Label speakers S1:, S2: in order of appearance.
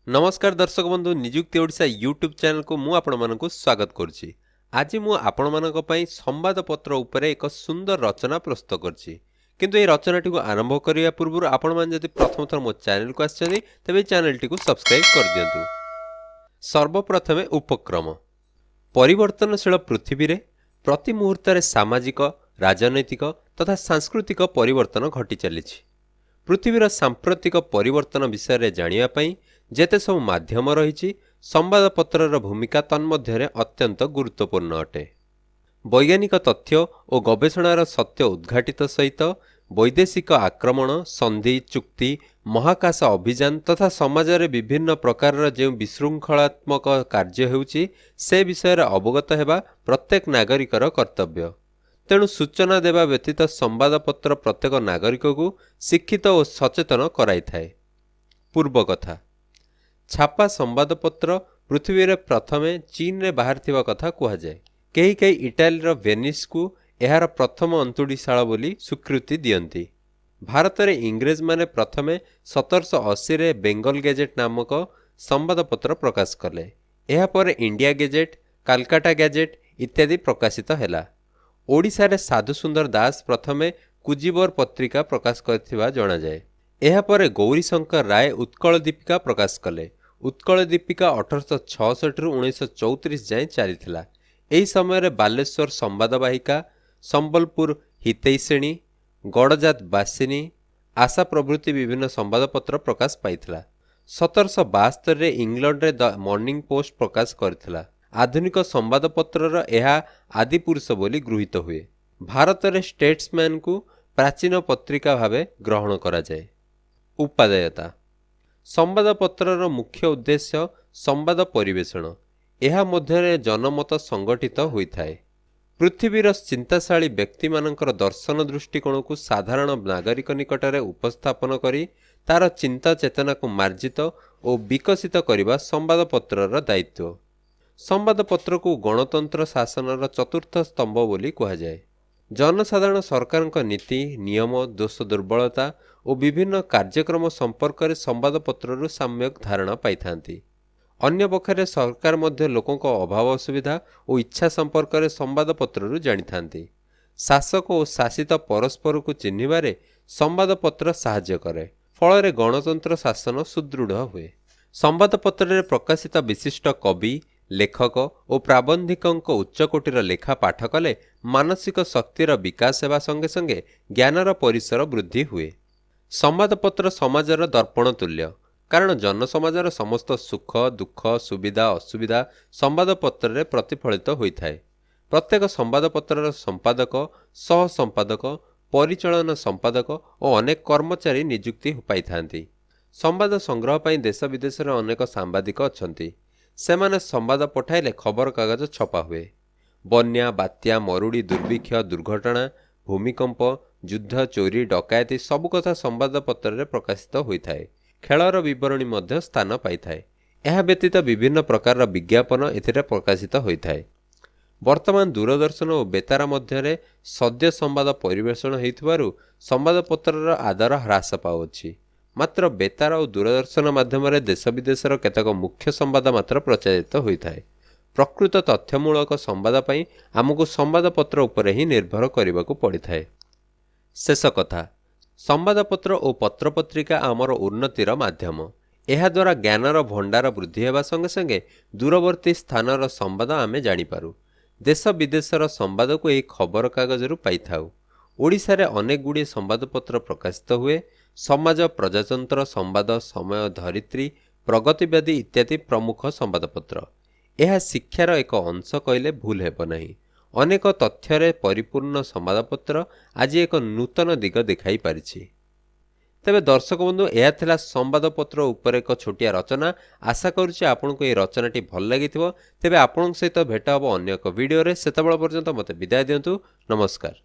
S1: ନମସ୍କାର ଦର୍ଶକ ବନ୍ଧୁ, ନିଯୁକ୍ତି ଓଡ଼ିଶା ୟୁଟ୍ୟୁବ୍ ଚ୍ୟାନେଲକୁ ମୁଁ ଆପଣମାନଙ୍କୁ ସ୍ୱାଗତ କରୁଛି। ଆଜି ମୁଁ ଆପଣମାନଙ୍କ ପାଇଁ ସମ୍ବାଦପତ୍ର ଉପରେ ଏକ ସୁନ୍ଦର ରଚନା ପ୍ରସ୍ତୁତ କରିଛି। କିନ୍ତୁ ଏହି ରଚନାଟିକୁ ଆରମ୍ଭ କରିବା ପୂର୍ବରୁ ଆପଣମାନେ ଯଦି ପ୍ରଥମ ଥର ମୋ ଚ୍ୟାନେଲକୁ ଆସିଛନ୍ତି, ତେବେ ଏହି ଚ୍ୟାନେଲଟିକୁ ସବସ୍କ୍ରାଇବ୍ କରିଦିଅନ୍ତୁ। ସର୍ବପ୍ରଥମେ ଉପକ୍ରମ। ପରିବର୍ତ୍ତନଶୀଳ ପୃଥିବୀରେ ପ୍ରତି ମୁହୂର୍ତ୍ତରେ ସାମାଜିକ, ରାଜନୈତିକ ତଥା ସାଂସ୍କୃତିକ ପରିବର୍ତ୍ତନ ଘଟି ଚାଲିଛି। ପୃଥିବୀର ସାମ୍ପ୍ରତିକ ପରିବର୍ତ୍ତନ ବିଷୟରେ ଜାଣିବା ପାଇଁ ଯେତେ ସବୁ ମାଧ୍ୟମ ରହିଛି, ସମ୍ବାଦପତ୍ରର ଭୂମିକା ତନ୍ମଧ୍ୟରେ ଅତ୍ୟନ୍ତ ଗୁରୁତ୍ୱପୂର୍ଣ୍ଣ ଅଟେ। ବୈଜ୍ଞାନିକ ତଥ୍ୟ ଓ ଗବେଷଣାର ସତ୍ୟ ଉଦ୍ଘାଟିତ ସହିତ ବୈଦେଶିକ ଆକ୍ରମଣ, ସନ୍ଧି, ଚୁକ୍ତି, ମହାକାଶ ଅଭିଯାନ ତଥା ସମାଜରେ ବିଭିନ୍ନ ପ୍ରକାରର ଯେଉଁ ବିଶୃଙ୍ଖଳାତ୍ମକ କାର୍ଯ୍ୟ ହେଉଛି, ସେ ବିଷୟରେ ଅବଗତ ହେବା ପ୍ରତ୍ୟେକ ନାଗରିକର କର୍ତ୍ତବ୍ୟ। ତେଣୁ ସୂଚନା ଦେବା ବ୍ୟତୀତ ସମ୍ବାଦପତ୍ର ପ୍ରତ୍ୟେକ ନାଗରିକକୁ ଶିକ୍ଷିତ ଓ ସଚେତନ କରାଇଥାଏ। ପୂର୍ବ କଥା। ଛାପା ସମ୍ବାଦପତ୍ର ପୃଥିବୀରେ ପ୍ରଥମେ ଚୀନରେ ବାହାରିଥିବା କଥା କୁହାଯାଏ। କେହି କେହି ଇଟାଲୀର ଭେନିସ୍କୁ ଏହାର ପ୍ରଥମ ଅନ୍ତୁଡ଼ିଶାଳ ବୋଲି ସ୍ୱୀକୃତି ଦିଅନ୍ତି। ଭାରତରେ ଇଂରେଜମାନେ ପ୍ରଥମେ 1780ରେ ବେଙ୍ଗଲ ଗେଜେଟ୍ ନାମକ ସମ୍ବାଦପତ୍ର ପ୍ରକାଶ କଲେ। ଏହାପରେ ଇଣ୍ଡିଆ ଗେଜେଟ୍, କାଲକାଟା ଗ୍ୟାଜେଟ୍ ଇତ୍ୟାଦି ପ୍ରକାଶିତ ହେଲା। ଓଡ଼ିଶାରେ ସାଧୁସୁନ୍ଦର ଦାସ ପ୍ରଥମେ କୁଜିବର ପତ୍ରିକା ପ୍ରକାଶ କରିଥିବା ଜଣାଯାଏ। ଏହାପରେ ଗୌରୀଶଙ୍କର ରାୟ ଉତ୍କଳ ଦୀପିକା ପ୍ରକାଶ କଲେ। ଉତ୍କଳ ଦୀପିକା 1866ରୁ 1934 ଯାଏଁ ଚାଲିଥିଲା। ଏହି ସମୟରେ ବାଲେଶ୍ୱର ସମ୍ବାଦବାହିକା, ସମ୍ବଲପୁର ହିତୈଷିଣୀ, ଗଡ଼ଜାତ ବାସିନୀ, ଆଶା ପ୍ରଭୃତି ବିଭିନ୍ନ ସମ୍ବାଦପତ୍ର ପ୍ରକାଶ ପାଇଥିଲା। 1772ରେ ଇଂଲଣ୍ଡରେ ଦ ମର୍ଣ୍ଣିଂ ପୋଷ୍ଟ ପ୍ରକାଶ କରିଥିଲା। ଆଧୁନିକ ସମ୍ବାଦପତ୍ରର ଏହା ଆଦିପୁରୁଷ ବୋଲି ଗୃହୀତ ହୁଏ। ଭାରତରେ ଷ୍ଟେଟ୍ସମ୍ୟାନକୁ ପ୍ରାଚୀନ ପତ୍ରିକା ଭାବେ ଗ୍ରହଣ କରାଯାଏ। ଉପାଦେୟତା। ସମ୍ବାଦପତ୍ରର ମୁଖ୍ୟ ଉଦ୍ଦେଶ୍ୟ ସମ୍ବାଦ ପରିବେଷଣ। ଏହା ମଧ୍ୟରେ ଜନମତ ସଂଗଠିତ ହୋଇଥାଏ। ପୃଥିବୀର ଚିନ୍ତାଶାଳୀ ବ୍ୟକ୍ତିମାନଙ୍କର ଦର୍ଶନ ଦୃଷ୍ଟିକୋଣକୁ ସାଧାରଣ ନାଗରିକ ନିକଟରେ ଉପସ୍ଥାପନ କରି ତାର ଚିନ୍ତା ଚେତନାକୁ ମାର୍ଜିତ ଓ ବିକଶିତ କରିବା ସମ୍ବାଦପତ୍ରର ଦାୟିତ୍ୱ। ସମ୍ବାଦପତ୍ରକୁ ଗଣତନ୍ତ୍ର ଶାସନର ଚତୁର୍ଥ ସ୍ତମ୍ଭ ବୋଲି କୁହାଯାଏ। ଜନସାଧାରଣ ସରକାରଙ୍କ ନୀତି, ନିୟମ, ଦୋଷ ଦୁର୍ବଳତା ଓ ବିଭିନ୍ନ କାର୍ଯ୍ୟକ୍ରମ ସମ୍ପର୍କରେ ସମ୍ବାଦପତ୍ରରୁ ସମ୍ୟକ ଧାରଣା ପାଇଥାନ୍ତି। ଅନ୍ୟପକ୍ଷରେ ସରକାର ମଧ୍ୟ ଲୋକଙ୍କ ଅଭାବ, ଅସୁବିଧା ଓ ଇଚ୍ଛା ସମ୍ପର୍କରେ ସମ୍ବାଦପତ୍ରରୁ ଜାଣିଥାନ୍ତି। ଶାସକ ଓ ଶାସିତ ପରସ୍ପରକୁ ଚିହ୍ନିବାରେ ସମ୍ବାଦପତ୍ର ସାହାଯ୍ୟ କରେ। ଫଳରେ ଗଣତନ୍ତ୍ର ଶାସନ ସୁଦୃଢ଼ ହୁଏ। ସମ୍ବାଦପତ୍ରରେ ପ୍ରକାଶିତ ବିଶିଷ୍ଟ କବି, ଲେଖକ ଓ ପ୍ରାବନ୍ଧିକଙ୍କ ଉଚ୍ଚକୋଟୀର ଲେଖା ପାଠ କଲେ ମାନସିକ ଶକ୍ତିର ବିକାଶ ହେବା ସଙ୍ଗେ ସଙ୍ଗେ ଜ୍ଞାନର ପରିସର ବୃଦ୍ଧି ହୁଏ। ସମ୍ବାଦପତ୍ର ସମାଜର ଦର୍ପଣ ତୁଲ୍ୟ, କାରଣ ଜନସମାଜର ସମସ୍ତ ସୁଖ, ଦୁଃଖ, ସୁବିଧା, ଅସୁବିଧା ସମ୍ବାଦପତ୍ରରେ ପ୍ରତିଫଳିତ ହୋଇଥାଏ। ପ୍ରତ୍ୟେକ ସମ୍ବାଦପତ୍ରର ସମ୍ପାଦକ, ସହ ସମ୍ପାଦକ, ପରିଚାଳନା ସମ୍ପାଦକ ଓ ଅନେକ କର୍ମଚାରୀ ନିଯୁକ୍ତି ପାଇଥାନ୍ତି। ସମ୍ବାଦ ସଂଗ୍ରହ ପାଇଁ ଦେଶ ବିଦେଶରେ ଅନେକ ସାମ୍ବାଦିକ ଅଛନ୍ତି। ସେମାନେ ସମ୍ବାଦ ପଠାଇଲେ ଖବରକାଗଜ ଛପା ହୁଏ। ବନ୍ୟା, ବାତ୍ୟା, ମରୁଡ଼ି, ଦୁର୍ଭିକ୍ଷ, ଦୁର୍ଘଟଣା, ଭୂମିକମ୍ପ, ଯୁଦ୍ଧ, ଚୋରି, ଡକାୟତି ସବୁ କଥା ସମ୍ବାଦପତ୍ରରେ ପ୍ରକାଶିତ ହୋଇଥାଏ। ଖେଳର ବିବରଣୀ ମଧ୍ୟ ସ୍ଥାନ ପାଇଥାଏ। ଏହା ବ୍ୟତୀତ ବିଭିନ୍ନ ପ୍ରକାରର ବିଜ୍ଞାପନ ଏଥିରେ ପ୍ରକାଶିତ ହୋଇଥାଏ। ବର୍ତ୍ତମାନ ଦୂରଦର୍ଶନ ଓ ବେତାର ମଧ୍ୟରେ ସଦ୍ୟ ସମ୍ବାଦ ପରିବେଷଣ ହେଉଥିବାରୁ ସମ୍ବାଦପତ୍ରର ଆଦର ହ୍ରାସ ପାଉଅଛି। ମାତ୍ର ବେତାର ଓ ଦୂରଦର୍ଶନ ମାଧ୍ୟମରେ ଦେଶ ବିଦେଶର କେତେକ ମୁଖ୍ୟ ସମ୍ବାଦ ମାତ୍ର ପ୍ରଚାରିତ ହୋଇଥାଏ। ପ୍ରକୃତ ତଥ୍ୟମୂଳକ ସମ୍ବାଦ ପାଇଁ ଆମକୁ ସମ୍ବାଦପତ୍ର ଉପରେ ହିଁ ନିର୍ଭର କରିବାକୁ ପଡ଼ିଥାଏ। ଶେଷ କଥା, ସମ୍ବାଦପତ୍ର ଓ ପତ୍ରପତ୍ରିକା ଆମର ଉନ୍ନତିର ମାଧ୍ୟମ। ଏହାଦ୍ୱାରା ଜ୍ଞାନର ଭଣ୍ଡାର ବୃଦ୍ଧି ହେବା ସଙ୍ଗେ ସଙ୍ଗେ ଦୂରବର୍ତ୍ତୀ ସ୍ଥାନର ସମ୍ବାଦ ଆମେ ଜାଣିପାରୁ। ଦେଶ ବିଦେଶର ସମ୍ବାଦକୁ ଏହି ଖବରକାଗଜରୁ ପାଇଥାଉ। ଓଡ଼ିଶାରେ ଅନେକ ଗୁଡ଼ିଏ ସମ୍ବାଦପତ୍ର ପ୍ରକାଶିତ ହୁଏ। ସମାଜ, ପ୍ରଜାତନ୍ତ୍ର, ସମ୍ବାଦ, ସମୟ, ଧରିତ୍ରୀ, ପ୍ରଗତିବାଦୀ ଇତ୍ୟାଦି ପ୍ରମୁଖ ସମ୍ବାଦପତ୍ର। ଏହା ଶିକ୍ଷାର ଏକ ଅଂଶ କହିଲେ ଭୁଲ ହେବ ନାହିଁ। ଅନେକ ତଥ୍ୟରେ ପରିପୂର୍ଣ୍ଣ ସମ୍ବାଦପତ୍ର ଆଜି ଏକ ନୂତନ ଦିଗ ଦେଖାଇ ପାରିଛି। ତେବେ ଦର୍ଶକ ବନ୍ଧୁ, ଏହା ଥିଲା ସମ୍ବାଦପତ୍ର ଉପରେ ଏକ ଛୋଟିଆ ରଚନା। ଆଶା କରୁଛି ଆପଣଙ୍କୁ ଏହି ରଚନାଟି ଭଲ ଲାଗିଥିବ। ତେବେ ଆପଣଙ୍କ ସହିତ ଭେଟ ହେବ ଅନ୍ୟ ଏକ ଭିଡ଼ିଓରେ। ସେତେବେଳେ ପର୍ଯ୍ୟନ୍ତ ମୋତେ ବିଦାୟ ଦିଅନ୍ତୁ। ନମସ୍କାର।